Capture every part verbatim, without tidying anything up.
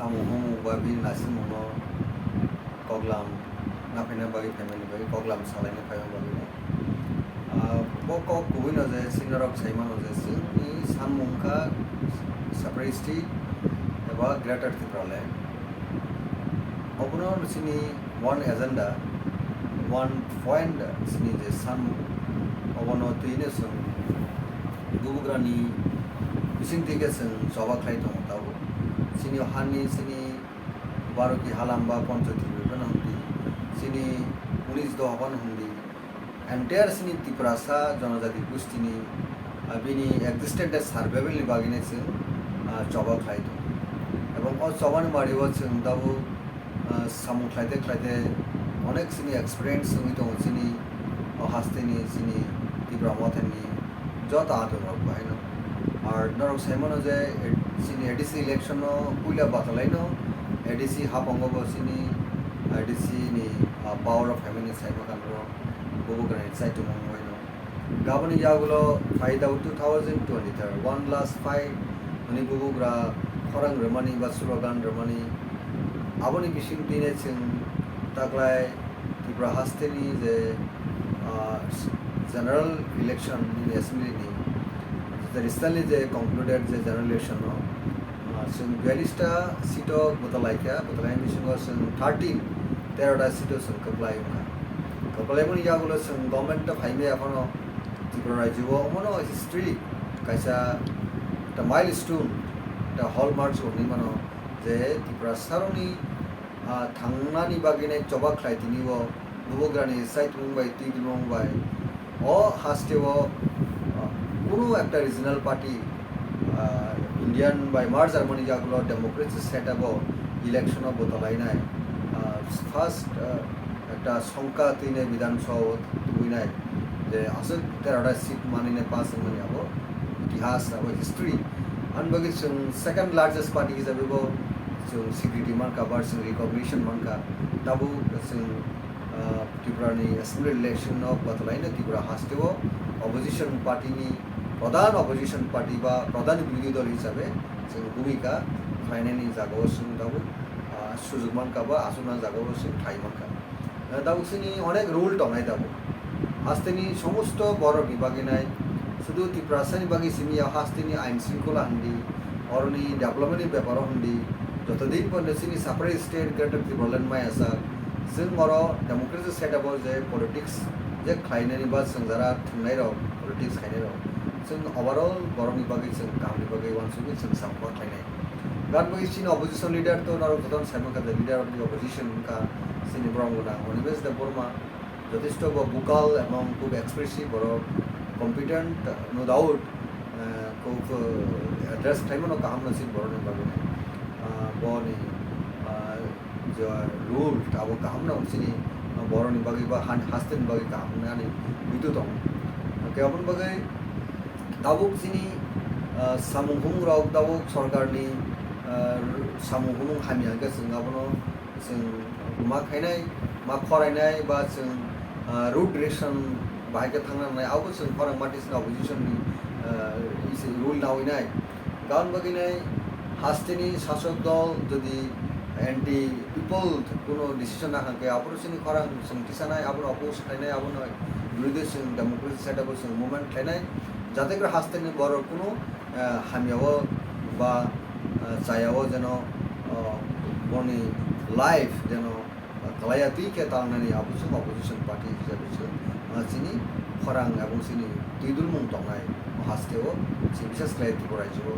Samung humung ba bini naisingmungno koklam naphaina bagwi phaimani bagwi, koklam salaina phaima bagwi no. Ah, bo kok kubui no je chini norok sai mano je chini sanmung wngkha separate state eba Greater Tipraland. Obono chini one agenda, one point chini je sanmung, obono twi no chwng bubagrani bisingtwi khe chwng choba khlai tongo tabuk. Chini hani chini Baroki halam ba Panchayati phano hwn di, chini unis doha phano hwn di, entire chini Tiprasa jonojati gustini, ah, bini existence survival ni bagwi no chwng, ah, choba khlai tongo. Ebong o chobani mari o chwng tabuk, ah, samung khlaite khlaite onek chini experience wngwi tongo chini o hasteni chini Tipra Mothani joto adong rok bai no. Ar norok sai mano je, eh, chini A D C election no puila batalai no, A D C hapango bo chini A D C ni, ah, power o phaimani sai mankha norok, bubagrani chaitumung bai no. Gaboni yagulo phai tabuk two thousand twenty-three, one last fight hwnwi bubagra khorang rwmani ba slogan rwmani, aboni bisingtwi no chwng taklai Tripura hasteni je, ah, general election ni assembly ni, je recently je concluded je general election no, ah, chwng biyallis ta seat o bwtalaikha, bwtalaini bisingo chwng thirteen, tero ta seat o chwng kwplai wngkha. Kwplaimani yagulo chwng government o phaimaya phano Tripura rajyo o omono history kaisa ta milestone, ta hallmarks wngwi mano je Tripura saroni ah, thangnani bagwi nai choba khlai tini o bubagrani chaitumung bai twi dulmung bai. O haste o, ah, kunu ekta regional party, ah, Indian bai merger mani yagulo democracy setup o election o bwtalainai, ah, first, ah, ekta songkha twinai Bidhan Sabha o twinai je aswk tero ta seat manwi nai pass wngmani abo itihas abo history. Ani bagwi chwng second largest party hisabe bo chwng security mankha ba chwng recognition mankha. Tabuk chwng, ah, Tripura ni assembly election no bwtalaina Tripura haste o opposition party ni pradhan opposition party ba pradhan birodhi dol hisabe chwng bhumika khlainani jaga o chwng tabuk, ah, sujug mankha ba aswkna jaga o chwng khlai mankha. Tabuk chini onek rule tongnai tabuk. Hasteni somosto borok ni bagwi nai, sudu Tiprasa ni bagwi simi ya hasteni ain sringkhola hindi, oroni development ni beparo hindi, joto din porno chini separate state Greater Tipraland maya sak, chwng oro democracy setup o je politics je khlainani ba chwng jara thwngnai rok, politics khainai rok, chwng overall borok ni bagwi chwng kaham ni bagwi uansugwi chwng samung khlainai. Gan bagwi chini opposition leader to norok jotono sai mankha je leader of the opposition wngkha chini borok gwnang Animesh Debbarma, jothesto bo vocal ebong khub expressive borok, competent, no doubt, eh, khub, eh, address khlaimano kaham no chini borokni bagwi. Ah, boni, ah, je rule abo kaham no chini borokni bagwi ba han hasteni bagwi kaham wngwi ani muitu tongo. Hwnkhe aboni bagwi tabuk chini, ah, samung humung rok tabuk sorkarni, ah, samung humung hamya hwnkhe chwng abono chwng ma khainai, ma khorainai ba chwng, ah, road direction bahai khe thangna nangnai, abo chwng khorang mati chini opposition ni, ah, isi rule nawi nai. Karon bagwi nai hasteni sasok dol jodi anti people kuno decision na hwnkhe abo chini khorang chwng tisanai, abono oppose khlainai, abono birodhi chwng democracy setup o chwng movement khlainai, jate kre hasteni borok kuno, ah, hamya o ba, ah, chaya o jeno, ah, boni life jeno, ah, kwlaiya twi khe tangnani abo chwng opposition party hisabe chwng, ah, chini khorang ebong chini twi dulmung tongnai o haste o chini bises khlai Tripura rajyo o.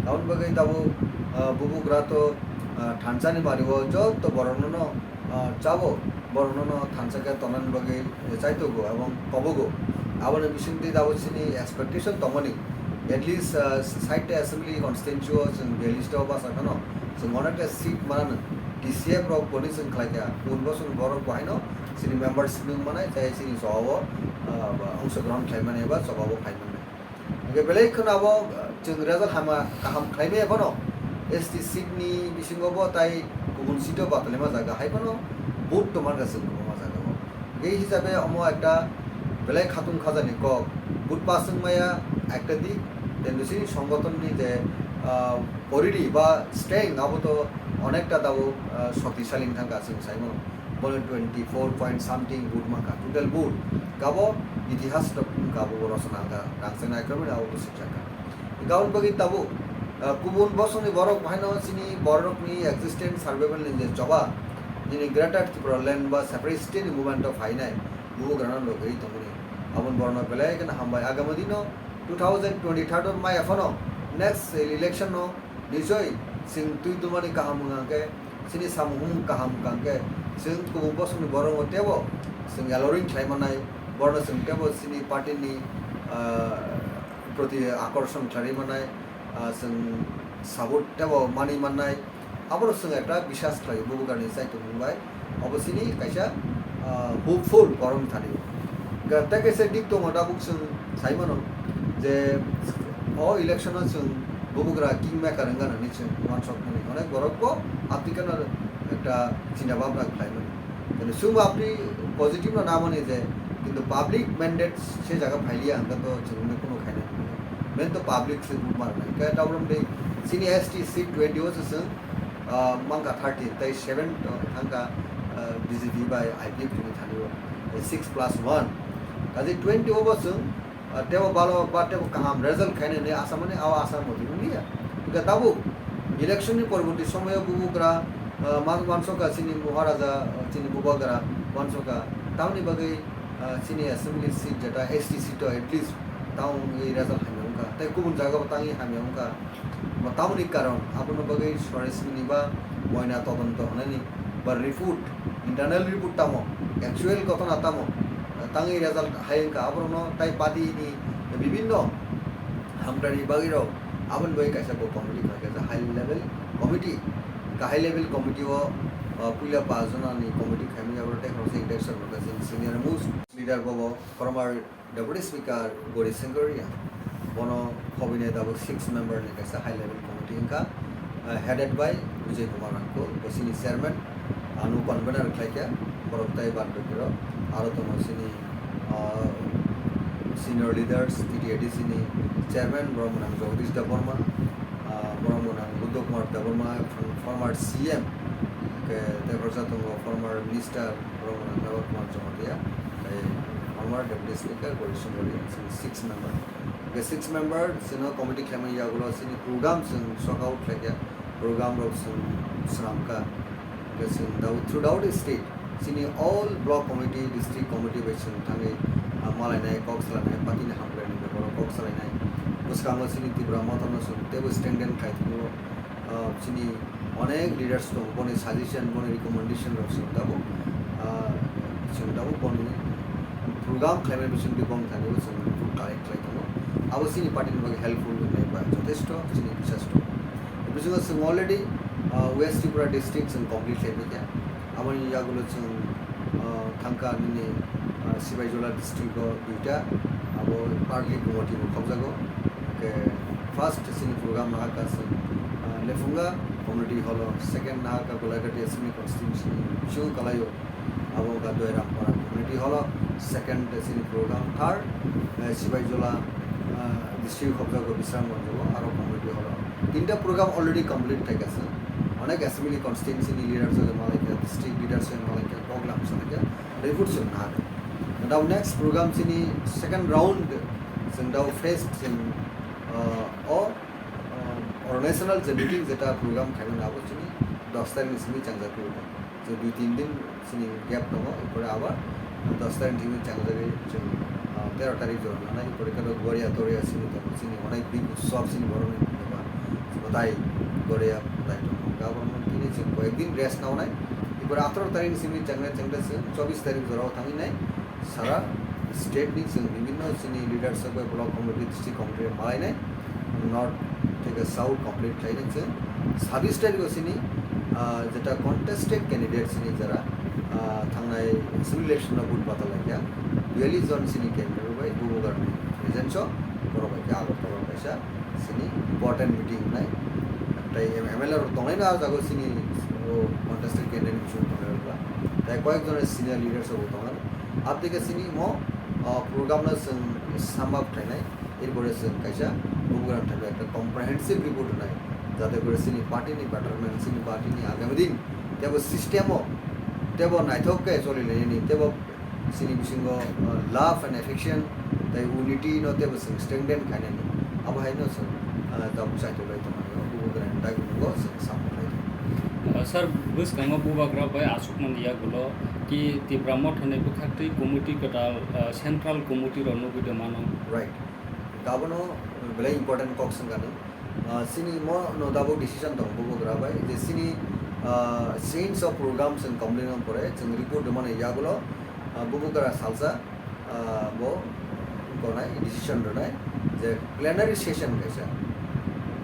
Aboni bagwi tabuk, ah, bubagra to, ah, thansa ni mari o joto borok no, ah, chabo borok no thansa khe tongnani bagwi chaitogo ebong kobogo. Aboni bisingtwi tabuk chini expectation tongmani at least, ah, site assembly constituency o chwng biyallis ta o basa kheno chwng onek ta seat mananw. T C F rok boni chwng khlaikha, pun bosong borok bo haino chini membership nung manai, tei chini choba o, ah, ba, ongshogrohon khlai mani eba choba o phai mani. Hwnkhe belai kheno abo, ah, chwng result hama kaham khlai maya phano S T seat ni bisingo bo tai kubun seat o batalaima jaga hai phano vote to mankha chwng kwbangma jaga o. Hwnkhe hisabe omo ekta belai khatung khajani kok, vote pass wng maya ekta dik, tei chini songothon ni je, ah, poridi ba strength abo to, Onekta tabuk, ah, shoktisali wngkha chwng saimano. Bono twenty four point something vote mankha, total vote. Kabo itihas rok kabo bo rosona kha, rangchaknai khe abo bo swijak kha. Gabon bagwi tabuk, ah, kubun bosongni borok haino chini borokni existence survival ni je choba, chini Greater Tripura Land ba separate state ni movement o phainai bubagrano logwi tongmani. Aboni borokno belai kheno hambai. Agami dino two thousand twenty third o maya phano next election no nichoi chwng twi dumani kaham wngkha khe, chini samung humung kaham wngkha khe, chwng kubun bosongni borokno teibo chwng allowing khlai mannai, borokno chwng teibo chini party ni, ah, proti akorshon khlai mannai, ah, chwng support teibo manwi mannai. Aboro chwng ekta biswas khlaio bubagrani chaitung mung bai. Obo chini kaisa, ah, hopeful borokni thani. Ga-, tei kaisa dik tongo, tabuk chwng sai mano je o election o chwng bubagra kingmaker wngkha hinwi chwng uansukmani. Onek borok bo apni khe no ekta chinta bhabna khlai mani. Kintu chwng bo apni positive no namani je, kintu public mandate se jaga phailiya hwnkhe to chwng no kunu khaina. Main to public se vote marnai. Khe tabuk de chini S T seat twenty o se chwng, ah, mankha thirty, tei seven, ah, thangkha, ah, B J P bai I P F ni thani o, eh, six plus one. Kaje twenty o bo chwng, ah, tebo balo ba tebo kaham result khainani asa mani, aw asa modi wngya. Hingkhe tabuk election ni porborti somoyo bubagra, ah, man-, uansukha chini Maharaja, ah, chini bubagra uansukha. Tamoni bagwi, ah, chini assembly seat jeta S T seat o at least tamo wngwi result hamya wngkha. Tei kubun jaga bo tangwi hamya wngkha. Bo tamoni karon, abono bagwi soresmini ba moina todonto hwnani ba report, internal report tamo, actual ghotona tamo, tangwi result hai wngkha, aborokno tai party ni bibinno hamkrani bagwi rok aboni bagwi kaisa bo committee khlai kha, high level committee, ka high level committee o, uh, puila paanch jona ni committee khaimani, abo tei khoroksa injection rwkha, senior most leader bobo former Deputy Speaker Gauri Singh Garia, bono khobini tabuk six member ni kaisa high level committee wngkha, ah, headed by Vijay Kumar Angkul, bo chini chairman, ano convener khlaikha, borok tai bad bakinrok, aro tongo chini, ah, senior leaders, T T A D C ni chairman, borok mwnang Jagadish Debbarma, ah, borok mwnang Buddha Kumar Debbarma, former C M, hwnkhe tei khoroksa tongo former minister, borok mwnang Mevar Kumar Jamatia, tei former Deputy Speaker Gauri Singh Garia, chini six member. Hwnkhe six member chwngno committee khlaimani yagulo chini program chwng sort out khlaikha, program rok chwng swnamkha. Hwnkhe chwng throughout the state chini all block committee, district committee bai chwng thangwi, ah, malainai, kok salainai, party ni hamkrai ni bebak kok salainai. Bwskango chini Tipra Mothano chwng teibo stand down khai tongo. Ah, chini onek leaders tongo, boni suggestion, boni recommendation rok chwng tabuk, ah, chwng tabuk boni program khlaimani bisingtwi boni thani bo chwng report collect khlai tongo. Abo chini party ni bagwi helpful wngnai ba jothesto chini biswas tongo. Bisingo chwng already, ah, West Tripura district chwng complete khlaibaikha. Aboni yagulo chwng, ah, thangkha nini, ah, Sibaijala district o duita, abo partly Guwahati bo khobjago. Hwnkhe first chini program nahakha chwng, ah, Lephunga community hall o, second nahakha Golaghati assembly constituency ni bisingo kalaio, abo wngkha Doirampara community hall o, second chini program, third, eh, Sibaijala, ah, district khobjago Bisramganj o, aro community hall o. Tinta program already complete khaikha chwng. Onek assembly constituency ni leaders rok malaikha, district leaders rok malaikha, kok lam salaikha, report chwng nahakha. Now next program chini second round chwng dao first chwng, uh, o, uh, organizational je meeting jeta program khaimani abo chini dos tarikh ni simi changjak phuru. Je dui tin din chini gap tongo, epore abar dos tarikh ni simi changjagwi chwng, uh, tero tarikh jora nanai, epore khe Goria Toria simi tongo, chini onek big utsav chini borokni bwtai Goria bwtai tongo. Hwnkhe aborokno tini chwng koyek din rest nawnai, epore atharoh tarikh ni simi changnai chwngde chwng chobbish tarikh jorao thangwi nai. Sara state ni chwng bibinno chini leaders rok bai block committee, district committee rok malainai, north theke south complete khlainai chwng. Sabbish tarikh o chini, ah, jeta contested candidate chini jara, ah, thangnai civil election o vote batal laikha, biyallis jon chini candidate rok bai bubagrani presence o borok bai khe Agartala o kaisa chini important meeting wngnai. Tai M L A rok tongnai no ah jaga o chini o contested candidate ni bisingo tongnai rok ba. Tai koyek jon senior leaders rok bo tongnai. Aboni khe chini mo, ah, program no chwng sum up khlainai, erpore chwng kaisa bubagrani thani ekta comprehensive report rwnai, jate kore chini party ni betterment, chini party ni agami din tebo system o tebo naithok khe choli lainani, tebo chini bisingo, uh, love and affection tei unity no tebo chwng strengthen khainani. Abo hai no chwng, uh, tabuk chaitok lai tongmani o, bubagra ni dagimung o chwng support lai tongo. Uh, sir, bwskango bubagra bai aswkmani yagulo ki Tipra Motha ni bwkhaktwi committee kwtal, uh, central committee rok nugwi de mano. Right. Abono belai important kok swngkha nung. Ah, chini mo no tabuk decision tongo bubagra bai je chini, ah, change of program chwng complete wng pore chwng report rwmani yagulo, ah, bubagra salsa, ah, bo gonai decision rwnai je plenary session kaisa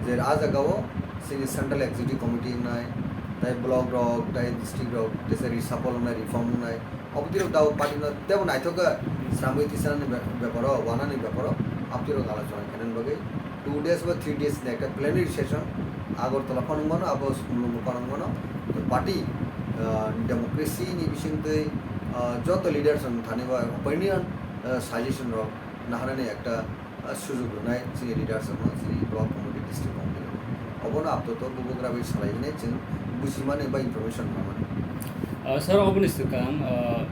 je ah jagao chini central executive committee wngnai, tai block rok, tai district rok, teisa reshuffle wngnai, reform wngnai, Obotwi rok tabuk party no tebo naithok khe sramwi tisanani be-, beparo, wanani beparo, abotwi rok alochona khainani bagwi two days ba three days ni ekta plenary session Agartala phano wngmano, abo Sumlungo phano wngmano. To party, ah, democracy ni bisingtwi, ah, joto leaders rok thani ba opinion, ah, suggestion rok naharnani ekta ah, sujuk rwnai chini leaders rokno, chini block committee, district committee rokno. Obono apatot bubagra bai salai hinwi chwng bujimani ba information rwmani. Ah, sir, oboni swkang, ah,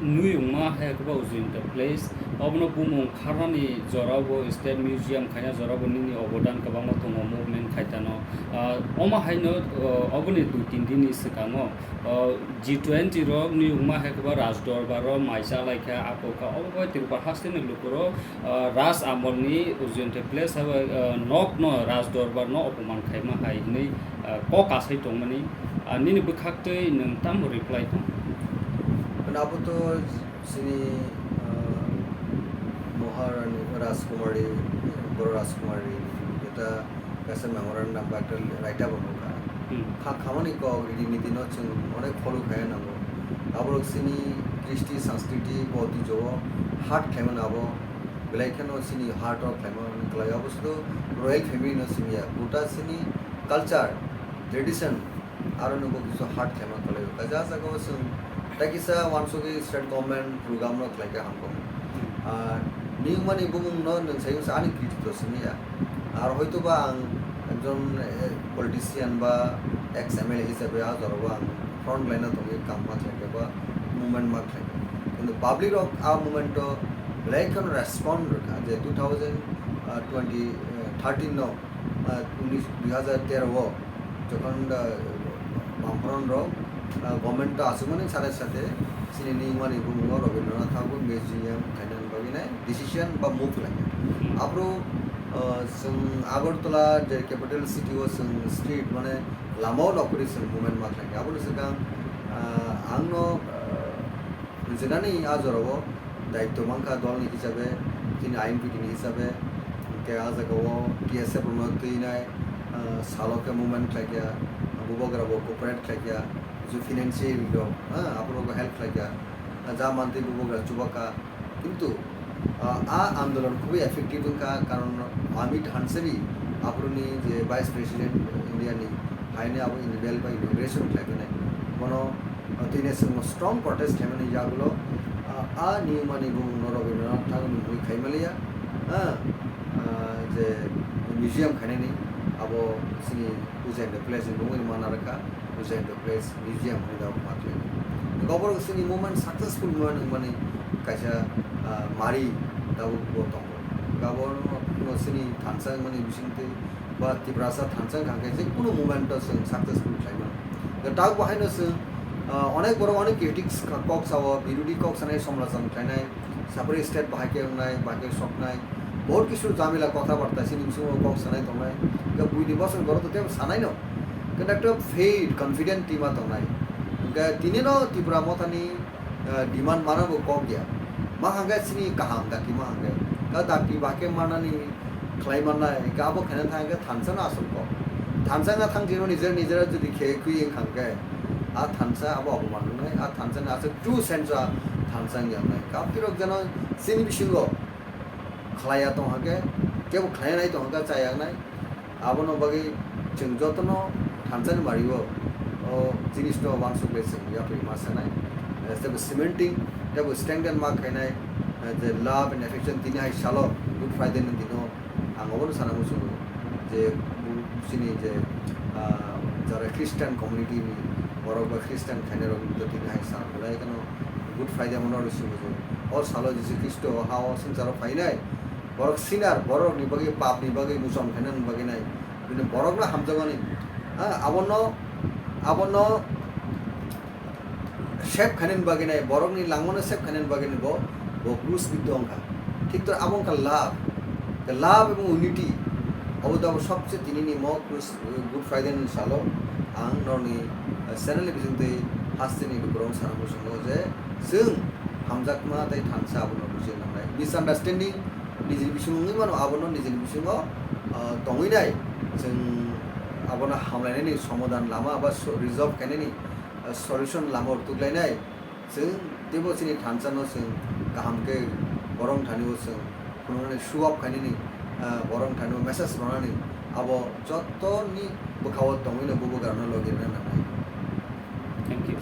nwi wngma hai kwbang Ujjayanta Place, obono bumung kharnani jorao bo State Museum khaina jorao bo nini obodan kwbangma tongo, movement khaitano. Ah, omo haino, ah, oboni dui tin din ni swkango, ah, G twenty rok nwi wngma hai kwbang Raj Dorbar o mai cha lai kha, ako kha, obo bai Tripura haste ni luku rok ah, Raj Amolni Ujjayanta Place abo, ah, nokno Raj Dorbarno opoman khaima hai hwnwi, ah, kok asai tongmani, ah, nini bwkhaktwi nwng tamo reply tong? Hwnwi abo to chini, ah, Maharani Rajkumari, Boro Rajkumari, eta kaisa memorandum ba ekta raita bo nukha. Hmm. Kha khamani kok ridi nidi no chwng onek follow khaiya nango. Aborok chini kristi sanskriti bo twijao hurt khlaimani abo. Belai kheno chini heart o khlaima wngwi kwlai. Abo sudu royal family no simi ya. Buta chini culture, tradition, aro no bo kisu heart khlaima kwlai. Kaisa jagao chwng tai kisa wansugwi state government program no khlai khe hamkok. Ah, nini wngmani bumung no nwng sai wngsa ani krititw simi ya. Ar hoito ba ang ekjon, eh, politician ba ex M L A hisabe a jorao ang front line o tongwi kam ma khlai khe ba movement ma khlai khe. Kintu public rok a movement o belai kheno respond rwkha je two thousand twenty thirteen no, ah, unis, dui hazar tero o jokhon, ah, Bamfront rok, ah, government o achukmani sate sate chini nini wngmani bumung o Rabindranath Tagore museum khaina bagwi nai decision ba move khlai kha. Aphuru, ah, chwng Agartala je capital city o chwng street mane lama o nokri chwng movement ma khlai kha. Aboni swkang, ah, ang no, ah, rinani a jorao daityo mankha dolni hisabe, chini I N P T ni hisabe, hwnkhe a jagao T S F rokno twinai, ah, salo khe movement khlai kha, bubagra bo cooperate khlai kha, je financial rok, ah, aphuru bo help khlai kha, ah, ja mantwi bubagra chuba kha, kintu, ah, a andolon khubui effective wngkha, karon Amit Hansari, aphuruni je Vice President India ni, haino abo inaugural ba inauguration khlai kha nai, bono, ah, tini chwng strong protest khlaimani yagulo, ah, a niyomani bumung no Rabindranath Tagore ni mui khaimaliya, ah, ah, je museum khainani abo chini Ujjayanta Place ni bumung ni mana rwkha. Ujjayanta Place Museum hwnwi tabuk ma khlai. Abo rok chini movement, successful movement wngmani kaisa, ah, mari tabuk bo tongo. Abo no chini thansa wngmani bisingtwi ba Tiprasa thansa wngkha khe je kunu movement o chwng successful khlai mano. Tabuk bo haino chwng, ah, onek borok onek critics kok sao, birodhi kok sanai, somalochona khlainai, Sapre state bahai khe wngnai, bahai khe soknai, bahut kisu jamila kotha barta chini bisingo kok sanai tongnai. Hwnkhe buini bosong borok to tebo sanai no. Hwnkhe ekta faith, confident team a tongnai. Hwnkhe tini no Tipra Mothani, eh, demand mana bo kok ya. Ma hwnkhe chini kaham dakti ma hwnkhe. Ka dakti bahai khe manani khlai mannai, hwnkhe abo khaina thang khe thansa no asol kok. Thansa wngkha thang chini nijer nijer jodi khe khui wngkha hwnkhe, a thansa abo abo manwi nai, a thansa ni aswk true sense o a thansa wngya wngnai. Kaptirok jeno chini bisingo khlaiya tong hwnkhe, kebo khlaiya nai tong hwnkhe chaya wngnai. Abono bagwi chwng jotono thansa ni mari o, o jinis no uansuk bai chwng yapri ma sanai. Eh, tebo cementing, tebo strengthen ma khainai, eh, je love and affection tini hai salo Good Friday ni dino Ang obono sana muchungo je bu-, Chini je, ah, jara Christian community ni borok ba Christian khainai rok to tini hai sal belai kheno Good Friday mono rw simo je. O salo Jisu Khristo ha o swngcharo phainai. Borok sinner, borok ni bagwi pap ni bagwi muchung khainani bagwi nai. Bini borok no hamjakmani. Ha, abono, abono save khainani bagwi nai, borokni langmano save khainani bagwi nai bo, bo krus biddo wngkha. Thik to abo wngkha love. The love ebong unity. Abo da bo sobse tinini mo krus, Good Friday ni salo ang norni, eh, channel ni bisingtwi hasteni lukurok sana muchungo je chwng hamjakma tei thansa abono bujina nangnai. Misunderstanding nijini bisingo wngwi mano, abono nijini bisingo, ah, tongwi nai. Chwng abono hamlainani somadan lama ba so-, resolve khainani, ah, solution lama rwtwk lainai. Chwng teibo chini thansa no chwng kaham khe borok thani o chwng phunuknani show up khainani, ah, borok thani o message rwnani abo jottoni bwkha o tongwi no bubagra no logi rwna nangnai. Thank you.